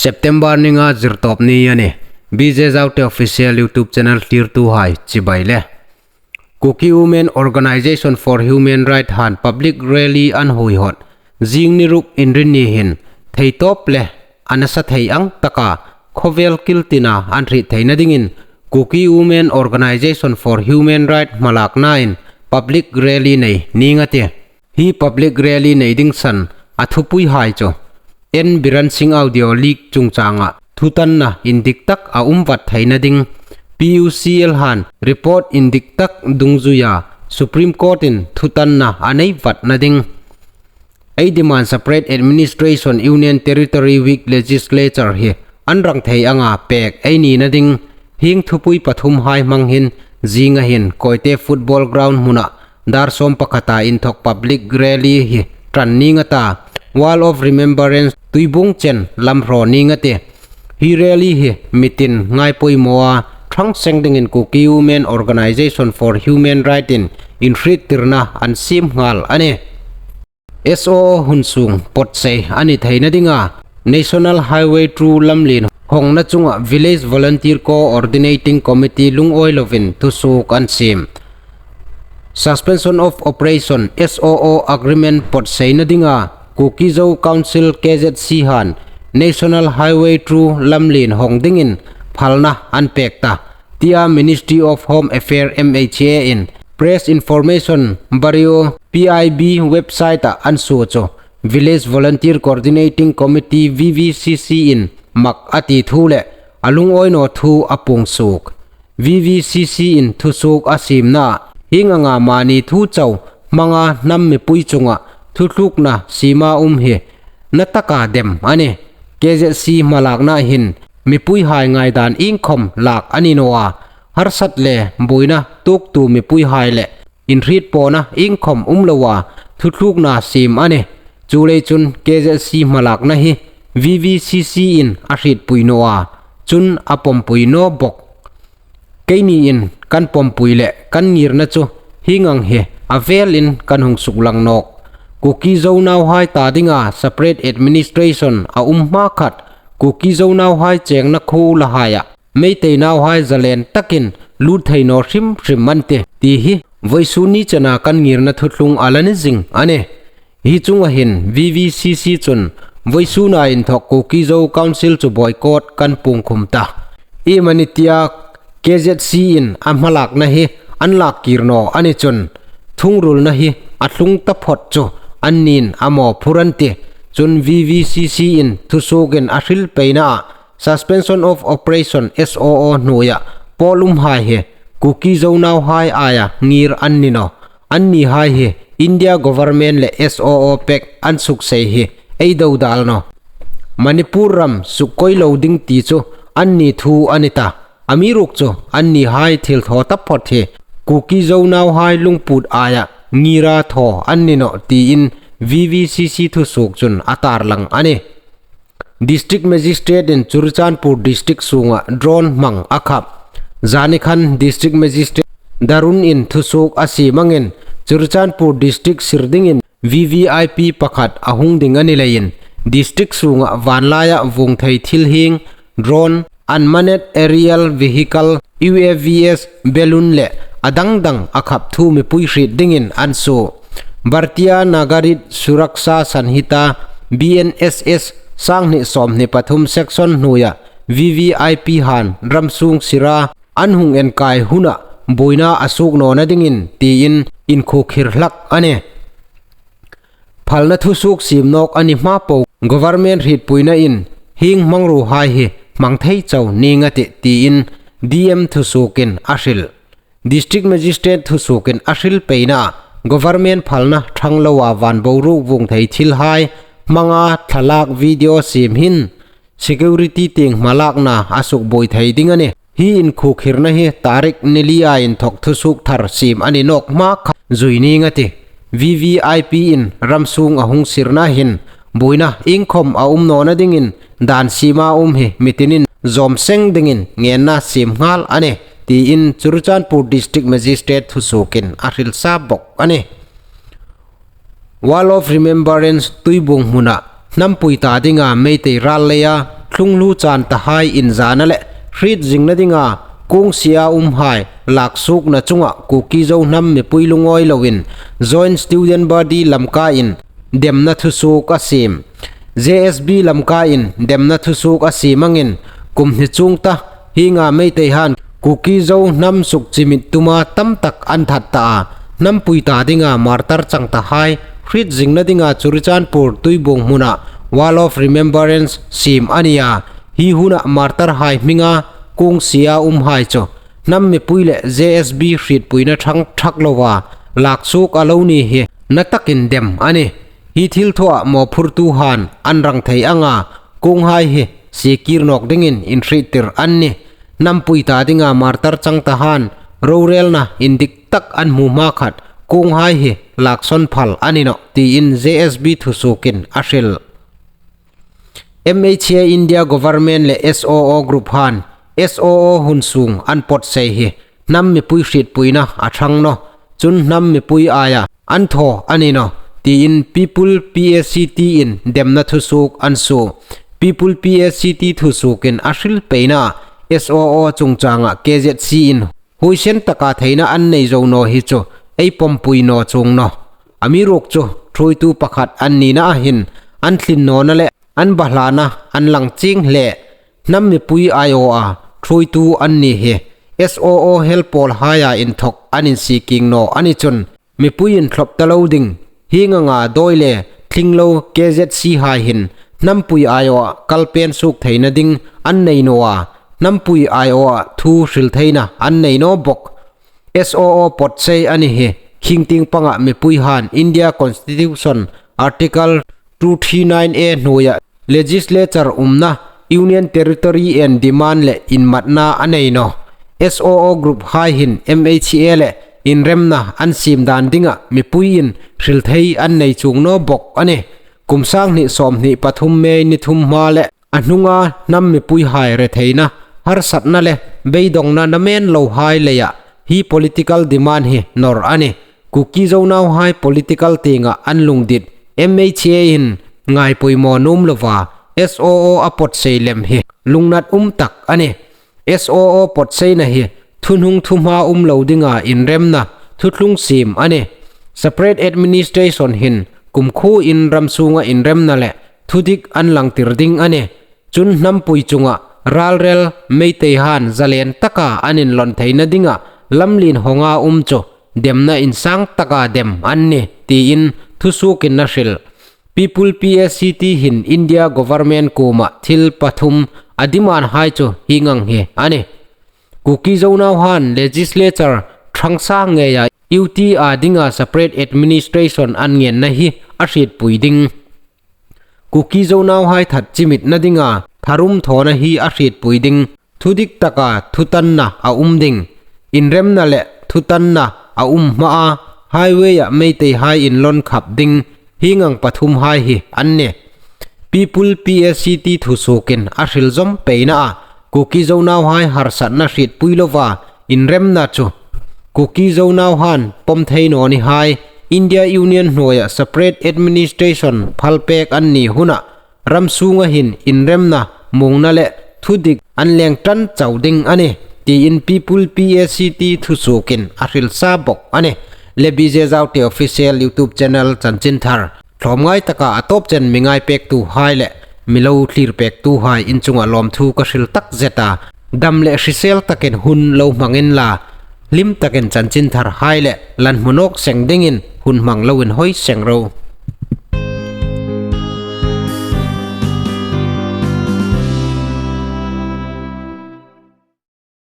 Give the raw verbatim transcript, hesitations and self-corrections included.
September ni nga, Zirtawp ni a nih. B J Zaute Official YouTube Channel thlirtuhai chibai le. Kuki Women Organization for Human Rights han public rally an huihawt zing ni ruk Inrinni hin theitawp le a nasa thei ang taka khawvel kil tina an hriet theina dingin Kuki Women Organization for Human Rights hmalaknain public rally nei ning a tih. Hi public rally nei ding san a thupuihai chu N Biren Singh Audio Leak chungchanga thutanna indiktak a um vat theina ding, P U C L han report indiktak dungzuia Supreme Court in thutanna a nei vatna ding, ei demand separate administration, Union Territory with legislature hi an rang thei anga pek ei nina ding, hieng thupui pathumhai hmang hin zinga hin Koite football ground hmuna dar sawm pakhata inthawk public rally hi ṭan ning a ta, Wall of Remembrance Tuibung chen lam hraw ning a tih. Hi rally hi mitin ngai poimaw a ṭhang seng dingin Kuki Women Organization for Human Rights in inhriettirna an siem nghal a nih. S O O hun sung pawtsei a ni theina dinga National Highway two lamlien hawngna chunga Village Volunteer Coordinating Committee lungawi lovin thusuok an siem. Suspension of Operation, S O O agreement pawtseina dinga Kuki Zo Council, K Z C han National Highway two lamlien hawng dingin phalna an pek ta, tia Ministry of Home Affairs, M H A in Press Information Bureau, P I B website-a an suo chu Village Volunteer Coordinating Committee, V V C C in mak a ti thu le a lungawi naw thu a puong suok. V V C C in thusuok a siemna hieng anga mani thu chau hmanga hnam mipui chunga thutlukna siema um hi na taka dem a nih. K Z C hmalakna hin mipuihai ngaidan iengkhawm lak a ni naw a, harsat le buoina tuoktu mipuihai le inhrietpawna iengkhawm um loa thutlukna siem a nih. Chuleiin chun K Z C hmalakna hi V V C C in a hrietpui naw a, chun a pawmpui naw bawk. Keiniin kan pawmpui le kan ngirna chu hieng ang hi a velin kan hung suklang nawk. Kuki Zo nauhai ta dinga separate administration a um hma khat, Kuki Zo nauhai chengna khuo lahaia Meitei nauhai zalen takin lut thei naw hrim hrim an tih, ti hi vawisun ni chena kan ngirna thuthlung a la ni zing a nih. Hi chunga hin V V C C chun vawisuna inthawk Kuki Zo Council chu boycott kan puong khum ta. Iemani tia K Z C in a hmalakna hi an lak kir naw a ni chun thungrulna hi a tlung taphawt chu anniin a mawphur an tih. Chun V V C C in thusuokin a hril peina a Suspension of Operation, S O O hnuoia pawl umhai hi Kuki Zo nauhai aia ngir an ni naw. Annihai hi India government le S O O pact an suksei hi ei dodal naw. Manipur ram sukkoilo ding ti chu anni thu a ni ta. Amiruokchu annihai thil thaw taphawt hi Kuki Zo nauhai lungput aia ngira thaw an ni naw tiin V V C C thusuok chun a tarlang a nih. District Magistrate in Churachandpur District sunga drone hmang a khap. Zanikhan District Magistrate Darun in thusuok a siem angin Churachandpur District sir dingin V V I P pakhat a hung ding a ni leiin District sunga vanlaia vuong thei thil hieng drone, unmanned aerial vehicle, U A Vs, balloon le a dang dang a khap thu mipui hriet dingin an suo. Bharatiya Nagarik Suraksha Sanhita, B N S S, sanghni sawmhni pathum section hnuoia V V I P han ram sung sira an hung enkai huna buoina a suok nawna dingin tiin inkhukhir hlak a nih. Phalna thusuok siem nawk a ni hma po, government hrietpuina in hieng hmangruohai hi hmang thei chau ning a tih tiin D M thusuokin a hril. District Magistrate thusuokin a hril peina, government phalna ṭhang loa van boruok vuong thei thilhai hmanga thlalak video siem hin security tieng hmalakna a sukbuoi thei ding a nih. Hi inkhukhirna hi tarik ni lia inthawk thusuok thar siem a ni nawk hma kha zui ning a tih. V V I P in ram sung a hung sirna hin buoina iengkhawm a um nawna dingin dan siema um hi mitinin zawm seng dingin ngenna siem nghal a nih, tiin Churachandpur District Magistrate thusuokin a hril sa bawk a nih. Wall of Remembrance Tuibung hmuna hnampui ta dinga Meitei ral leia thlung hlu chan tahai inzana le hriet zingna dinga kung sia umhai laksuokna chunga Kuki Zo hnam mipui lungawi loin Joint Student Body Lamka in demna thusuok a siem. J S B Lamka in demna thusuok a siem angin kum hni chung ta hienga Meitei han Kuki Zo hnam suk chimit tuma tam tak an that ta a, hnampui ta dinga martar chang tahai hriet zingna dinga Churachandpur Tuibuong hmuna Wall of Remembrance siem a ni a. Hi huna martar hai hminga kung sia umhai chu hnam mipui le J S B hrietpuina ṭhang ṭhak loa laksuok a lo ni hi na takin dem a nih. Hi thil thua mawphurtu han an rang thei anga kunghai hi siekir nawk dingin inhriettir an nih. Hnampui ta dinga martar chang tahan rorelna indik tak an hmu hma khat kunghai hi laksawn phal a ni nawh tiin J S B thusuokin a hril. M H A India Government le S O O Group han S O O hun sung an pawtsei hi hnam mipui hrietpuina a ṭhang nawh. Chun hnam mipui aia an thaw a ni nawh tiin People P S C T in demna thusuok an suo. People P S C T thusuokin a hril peina S O O chungchanga K Z C in huoisen taka theina an nei zo naw hi chu ei pawmpui naw chuong nawh. Amiruokchu ṭhuoitu pakhat an nina a hin an thlin nawna le an bahlana an lang chieng hle. Hnam mipui aiawha ṭhuoitu an ni hi S O O helpawlhaia inthawk an insieking naw a ni chun mipui inthlop ta lo ding. Hieng anga dawi le tling lo K Z C hai hin hnampui aiawha kalpen suok theina ding an nei naw a, hnampui aiawha thu hril theina an nei naw bawk. S O O pawtsei a ni hi khingtieng panga mipui han India Constitution Article two three nine A hnuoia Legislature umna Union Territory in demand le inmatna a nei nawh. S O O group hai hin M H A le inremna an siem dan dinga mipuiin hril thei an nei chuong naw bawk a nih. Kum sang hni sawmhni pathum May ni thum hma le a hnunga hnam mipuihai retheina, harsatna le beidongna namen lohai leia hi political demand hi nawr a nih. Kuki Zo nauhai political tienga an lungdit M H A in ngai poimaw nuom lova S O O a pawtsei lem hi lungnat um tak a nih. S O O pawtseina hi thuhnung thuhma um lo dinga inremna thuthlung siem a nih. Separate administration hin kumkhuoin ram sunga inremna le thudik an langtir ding a nih. Chun hnampui chunga ralrel Meitei han zalen taka an inlawn theina dinga lamlien hawnga um chu demna insang taka dem an nih tiin thusuokin a hril. People P S C T hin India government kuoma thil pathum a demand hai chu hieng ang hi a nih. Kuki Zo nauhan legislature ṭhangsa ngeia U T a dinga separate administration an ngenna hi a hrietpui ding. Kuki Zo nauhai that chimitna dinga tharum thawna hi a hrietpui ding. Thudik taka thutanna a um ding. Inremna le thutanna a um hmaa highway-a Meiteihai inlawn khap ding. Hieng ang pathumhai hi an nih. People P S C T thusuokin a hril zawm peinaa Kuki Zo nauhai harsatna hrietpui lova inremna chu Kuki Zo nauhan pawm thei naw ni hai, India Union hnuoia separate administration phalpek an ni huna ram sunga hin inremna, muongna le thudik an leng ṭan chau ding a nih tiin People P S C T thusuokin a hril sa bawk a nih. Le B J Zaute Official YouTube Channel chanchinthar thlawmngai taka a tawp chen mi ngaipektuhai le mi lo thlirpektuhai in chunga lawmthu ka hril takzet a, dam le hrisel takin hun lo hmang inla, hlim takin chanchinthar hai le lan hmu nawk seng dingin hun hmang lo inhawi seng ro.